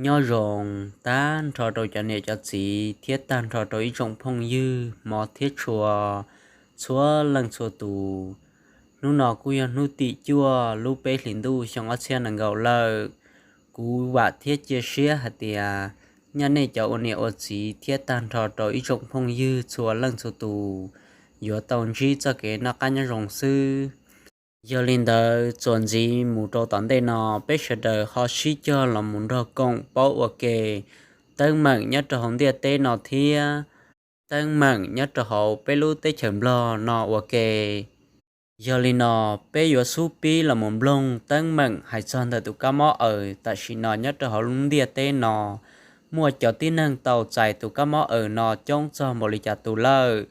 Nyob zoo tag nrho rau cov niam cov txiv thiab tag nrho rau ib tsoom phooj ywg hmov thiab tshua txhua leej txhua tus. Hnub no kuj yog hnub tim cuaj lub peb hlis ntuj xyoo ob txhiab nees nkaum lawm. Kuv vam thiab cia siab hais tias nyaj nej cov ua niam ua txiv thiab tag nrho rau ib tsoom phooj ywg txhua leej txhua tus yuav tau ntsib txoj kev noj qab nyob zoo xwb. Yog li ntawd txuas ntxiv mus rau tom ntej no peb sawv daws ho sib cog los mus nrog koom paub ua ke teeb meem nyob rau hauv ntiaj teb no thiab teeb meem nyob rau hauv peb lub teb chaws Nplog no ua ke. Yog li no peb yuav xub pib los mus mloog teeb meem hais txog ntawm tus kab mob aws tam sim no nyob rau hauv lub ntiaj teb no muaj cov tib neeg tau txais tus kab mob aws no coob txog npaum li cas tus lawm.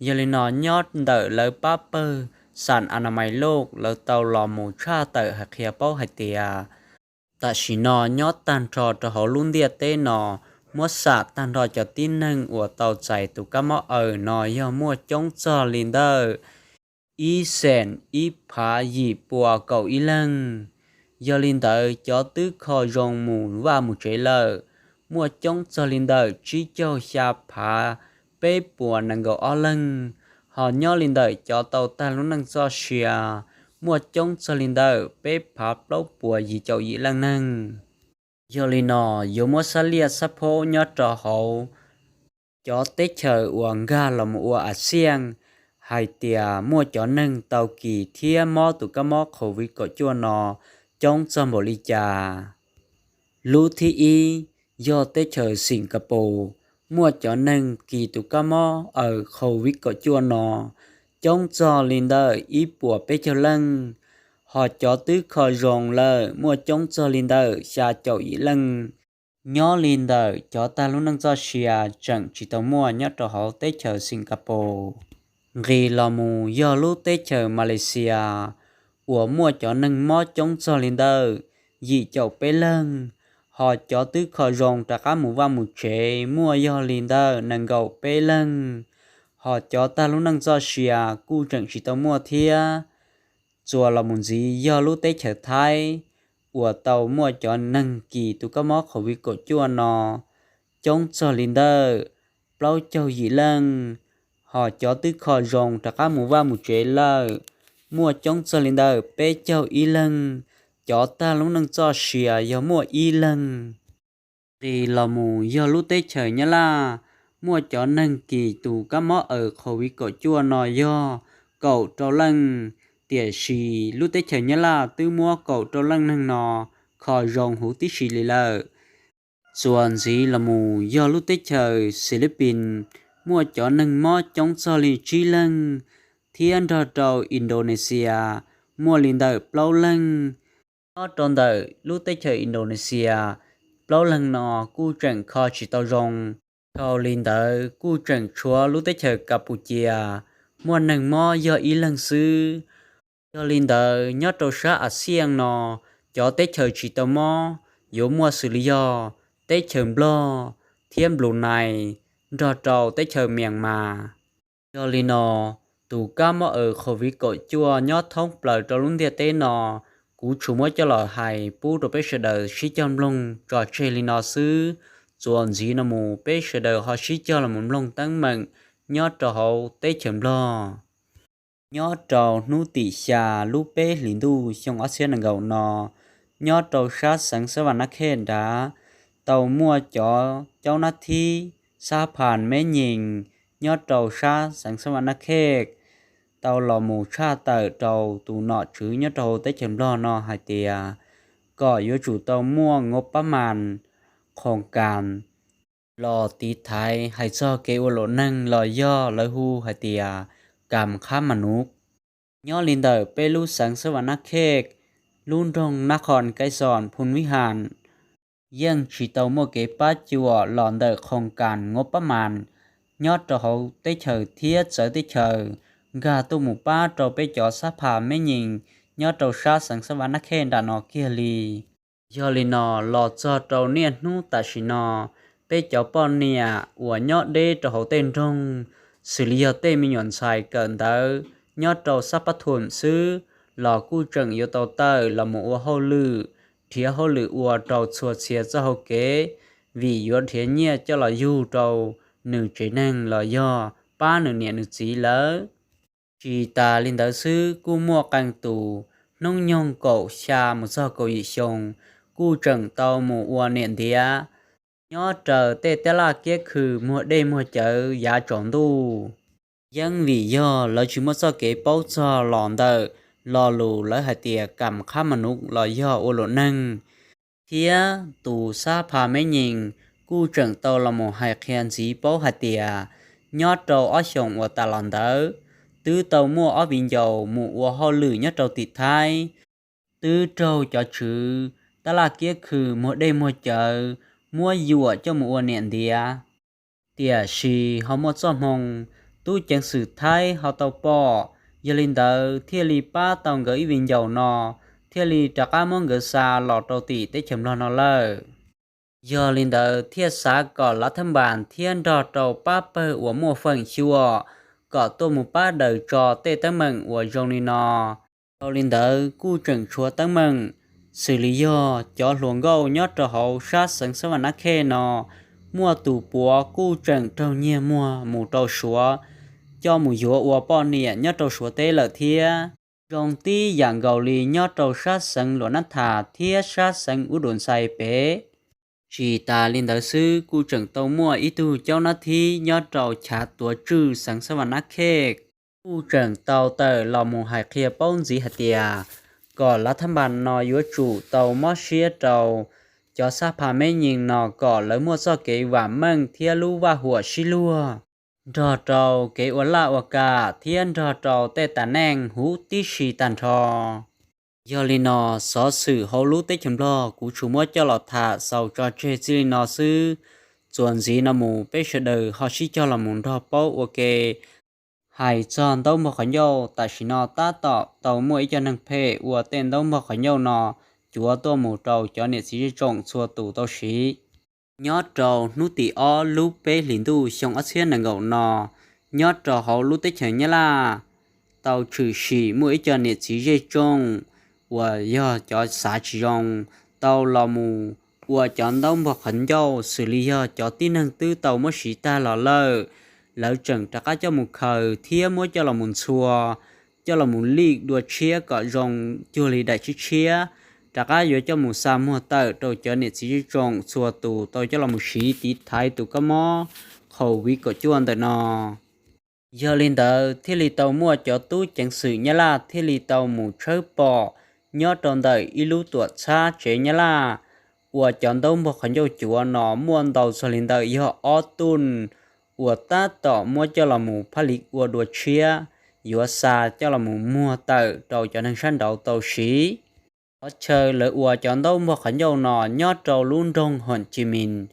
Yog li no nyob ntawm lawv pab pawg San Anamais Loj lawv tau los mus tshaj tawm hais qhia paub hais tias tam sim no nyob tag nrho rau hauv lub ntiaj teb no muab xam tag nrho cov tib neeg uas tau txais tus kab mob aws no yog muaj coob txog li ntawm ib xees ib phav yim pua kaum ib leeg. Yog li ntawd cov twb kho zoo mus vaj mus tsev lawm muaj coob txog li ntawm tsib caug xya phav peb puas nees nkaum ob leeg, ho nyob li ntawm cov tau tag lub neej txoj sia muaj coob txog li ntawm peb phav plaub puas yim caum yim leej neeg. Yog li no yuav muab xab liaj xab phob nyob rau hauv cov teb chaws uas nkag los mus ua Axias hais tias muaj cov neeg tau kis thiab mob tus kab mob Covid kaum cuaj no coob txog npaum li cas. Lub thib ib yog teb chaws Singapore, muaj cov neeg kis tus kab mob aws Covid kaum cuaj no coob txog li ntawm ib puas peb caug leej, ho cov twb kho zoo lawm muaj coob txog li ntawm xya caum yim leej. Nyob li ntawm cov tag lub neej txoj sia tseem tsis tau muaj nyob rau hauv teb chaws Singapore. Nqis los mus yog lub teb chaws Malaysia uas muaj cov neeg mob coob txog li ntawm yim caum peb leeg, ho cov twb kho zoo rov qab mus vaj mus tsev muaj yog li ntawm nees nkaum peb leeg, ho cov tag lub neej txoj sia kuj tseem tsis tau muaj thiab. Txuas los mus ntxiv yog lub teb chaws Thaib uas tau muaj cov neeg kis tus kab mob Covid kaum cuaj no coob txog li ntawm plaub caug yim leej, ho cov twb kho zoo rov qab mus vaj mus tsev lawm muaj coob txog li ntawm peb caug ib leeg, cov tag lub neej txoj sia yog muaj ib leeg. Nqis los mus yog lub teb chaws Nyab Laj, muaj cov neeg kis tus kab mob aws Covid kaum cuaj no yog kaum rau leej, tiam sis lub teb chaws Nyab Laj twb muab kaum rau leej neeg no kho zoo huv tib si li lawm. Txuas ntxiv los mus yog lub teb chaws Xis Lib Pis, muaj cov neeg mob coob txog li tsib leeg, thiab nrog rau Indonesia muaj li ntawm plaub leeg. Nyob rau ntawm lub teb chaws Indonesia, plaub leeg no kuj tseem kho tsis tau zoo. Dhau li ntawd kuj tseem tshuav lub teb chaws Kapucia, muaj neeg mob yog ib leeg xwb. Yog li ntawd nyob rau sab Axias no, cov teb chaws tsis tau mob yuav muaj xws li yog teb chaws Nplog thiab Brunei, nrog rau teb chaws Myanmar. Yog li no, tus kab mob aws Covid kaum cuaj nyob thoob plaws rau lub ntiaj teb no, kuv tsuas muab coj los hais pub rau peb sawv daws sib cog mloog tso tseg li no xwb. Txuas ntxiv no mus peb sawv daws ho sib cog los mus mloog teeb meem nyob rau hauv teb chaws Nplog. Nyob rau hnub tim xya lub peb hlis ntuj xyoo ob txhiab nees nkaum no, nyob rau sab xeev Xab Vas Nab Khej nrad, tau muaj cov caub nab thib xab phas meb nyees nyob rau sab xeev Xab Vas Nab Khej tau los mus tshaj tawm rau tus nom tswv nyob rau teb chaws Nplog no hais tias kom yuav tsum tau muaj ngov pab mas, khoos kas los tiv thaiv hais txog kev ua luam neeg los yog lawv hu hais tias kam khab mas nuv. Nyob li ntawm peb lub xeev Xab Vas Nab Khej, lub nroog Nab Khon Kaib Xos Phoo Vib Has yeej tsis tau muaj kev pab cuam los ntawm khoos kas ngov pab mas nyob rau hauv teb chaws thiab txawv teb chaws nkag tuaj mus pab rau peb cov xab phas meb nyees nyob rau sab xeev Xab Vas Nab Khej nram no kiag li. Yog li no los txog rau niaj hnub tam sim no, peb cov poj niam uas nyob deb rau hauv tej nroog, xws li yog tej me nyuam ntxhais kawm ntawv nyob rau sab Pab Thuam xwb los kuj tseem yuav tau tawm los mus ua hauj lwm nrhiav hauj lwm ua rau txhua txhia txoj hau kev, vim yuav nrhiav nyiaj coj los yug rau nws tsev neeg los yog pab nws niam nws txiv lawm. Tsis tas li ntawd xwb, kuj muaj qee tus hnub nyoog kaum xya mus txog kaum yim xyoo kuj tseem tau mus ua niam ntiav nyob raws tej tab laj kiab khw muag dej muag cawv yav tsaus ntuj. Yeej vim yog lawv tsis muaj txoj kev paub txog los ntawm lo lus lawv hais tias kam khab ma nus los yog ua luam neeg, thiab tus xab pha meb nyees kuj tseem tau los mus hais qhia ntxiv paub hais tias nyob rau ob xyoos uas tas los ntawd, twb tau muaj ob viv ncaus mus ua hauj lwm nyob rau tim Thaib, twb raug cov tswv tab laj kiab khw muag dej muag cawv muab yuam coj mus ua niam ntiav. Tiam sis ho muaj txoj hmoo tub ceev xwm Thaib ho tau pom, yog li ntawd thiaj li pab tau nkawd ib viv ncaus no, thiaj li rov qab muab nkawd xa los rau tim teb chaws Nplog no lawm. Yog li ntawd thiaj xav kom lav thab npas thiab nrog rau pab pawg uas muaj feem xyuam kom tuaj mus pab daws tso tej teeb meem uas zoo li no. Dhau li ntawd kuj tseem tshuav teeb meem xws li yog cov hluas nkauj nyob rau hauv sab xeev Xab Vam Nab Khej no, muaj tus puav kuj tseem raug nyiag muag mus rau Suav, coj mus yuav ua poj niam nyob rau Suav teb lawm thiab. Zoo tib yam nkaus li nyob rau sab xeev Luam Nab Thas thiab sab xeev Ub Dum Xais pem. Tsis tas li ntawd xwb, kuj tseem tau muaj ib tug caub nab thib nyob rau chav tuav tswj xeev Xab Vam Nab Khej kuj tseem tau tawm los mus hais qhia paub ntxiv hais tias kom lav thab npas no yuav tsum tau mob siab rau cov xab pha meb nyees no kom lawv muaj txoj kev vam meej thiab lub vaj huam sib luag, nrog rau kev ua laj ua kam thiab nrog rau tej tas neej huv tib si tag nrho. Yog li no, xov xwm hauv lub teb chaws Nplog kuv tsuas muab coj los tham xaus tso tseg txij li no xwb. Txuas ntxiv no mus peb sawv daws ho sib cog los mus nrog paub ua ke. Hais txog ntaub npog qhov ncauj, tam sim no tab tom tau muaj ib co neeg phem ua tej ntaub npog qhov ncauj no cuav tuaj mus rau cov niam txiv zej tsoom txhua tus tau siv. Nyob rau hnub tim ob lub peb hlis ntuj xyoo ob txhiab nees nkaum no, nyob rau hauv lub teb chaws Nyab Laj, tau tshwm sim muaj ib co niam txiv zej tsoom uas yog cov xav tsis zoo tau los mus ua cov ntaub npog qhov ncauj xws li yog cov tib neeg twb tau muab siv tag los lawm, lawv tseem rov qab coj mus khaws thiab muab coj los mus ntxhua, coj los mus lij dua tshiab kom zoo cuag li daim tshiab tshiab, rov qab yuav coj mus xa muag tawm rau cov niam txiv zej tsoom txhua tus tau coj los mus siv tiv thaiv tus kab mob COVID kaum cuaj ntawm no. Yog li ntawd thiaj li tau muaj cov tub ceev xwm Nyab Laj thiaj li tau mus tshawb pom nyob rau ntawm ib lub tuam txhab tsev Nyab Laj uas cov ntaub npog qhov ncauj cuav no muaj ntau txog li ntawm yog ob tuj uas tab tom muab coj los mus phaj lis ua dua tshiab, yuav xa coj los mus muag tawm rau cov neeg sab nraud tau siv. Qhov chaw lawv ua cov ntaub npog qhov ncauj no nyob rau lub nroog Hom Ci Mis,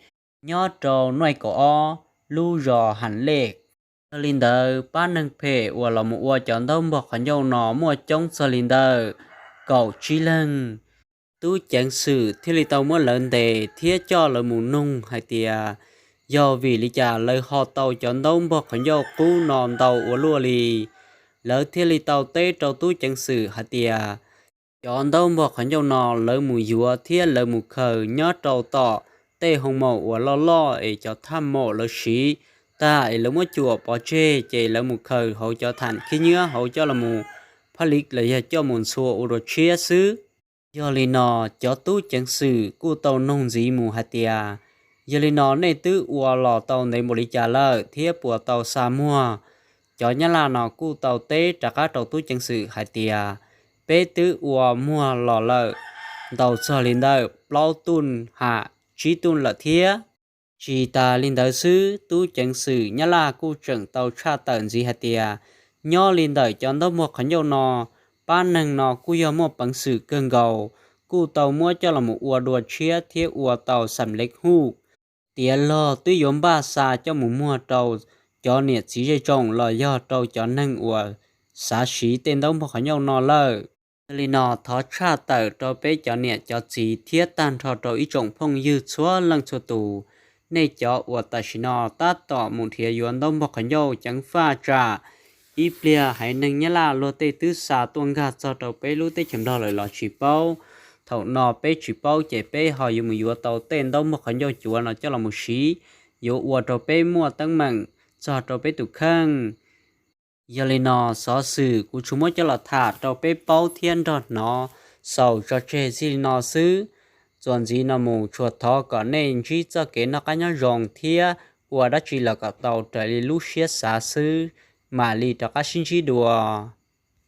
nyob rau nuaj kaum ob lub zos Ham Lej. Yog li ntawd pab neeg phem uas los mus ua cov ntaub npog qhov ncauj no muaj coob txog li ntawm kaum tsib leeg. Tub ceev xwm thiaj li tau muab lawv ntes thiab coj lawv mus noog hais tias yog vim li cas lawv ho tau cov ntaub npog qhov ncauj qub no ntau ua luaj li. Lawv thiaj li tau teb rau tub ceev xwm hais tias cov ntaub npog qhov ncauj no lawv mus yuav thiab lawv mus khaws nyob rau tom tej hoo maum uas loj loj es cov thaj maum lawv siv tag es lawv muab cuam pov tseg ces lawv mus khaws hauv cov tham khib nyiab hauv coj los mus phaj lis los yog coj mus ntxhua ua dua tshiab xwb. Yog li no, cov tub ceev xwm kuj tau noog ntxiv mus hais tias yog li no nej twb ua los tau ntev npaum li cas lawm thiab puas tau xa muag? Cov Nyab Laj no kuj tau teb rov qab rau tub ceev xwm hais tias peb twb ua muag los lawm ntau txog li ntawm plaub tuj ham tsib tuj lawm thiab. Tsis tas li ntawd xwb, tub ceev xwm Nyab Laj kuj tseem tau tshaj tawm ntxiv hais tias nyob li ntawm cov ntaub npog qhov ncauj no, pab neeg no kuj yog muaj peev xwm kawg nkaus, kuj tau muab coj los mus ua dua tshiab thiab ua tau xam lev huj, tiav log twb yuav npaj xa coj mus muag rau cov niam txiv zej tsoom los yog rau cov neeg uas xav siv tej ntaub npog qhov ncauj no lawm. Yog li no thov tshaj tawm rau peb cov niam cov txiv thiab tag nrho rau ib tsoom phooj ywg txhua leej txhua tus, nej cov uas tam sim no tab tom mus nrhiav yuav ntaub npog qhov ncauj ceev faj tsam ib pliag haiv neeg Nyab Laj luag tej twb xa tuaj nkag txog rau peb lub teb chaws Nplog lawm los tsis paub. thaum no peb tsis paub ces peb ho yuav mus yuav tau tej ntaub muag qhov ncauj cuav no coj los mus siv, yuav ua rau peb muaj teeb meem txog rau peb tus kheej. Yog li no, xov xwm kuv tsuas muab coj los tham rau peb paub thiab nrog hnov xaus tso tseg txij li no xwb. Txuas ntxiv no mus tsuas thov kom nej ntsib txoj kev noj qab nyob zoo thiab ua dab tsi los kom tau raws li lub siab xav xwb, mam li rov qab sib ntsib dua.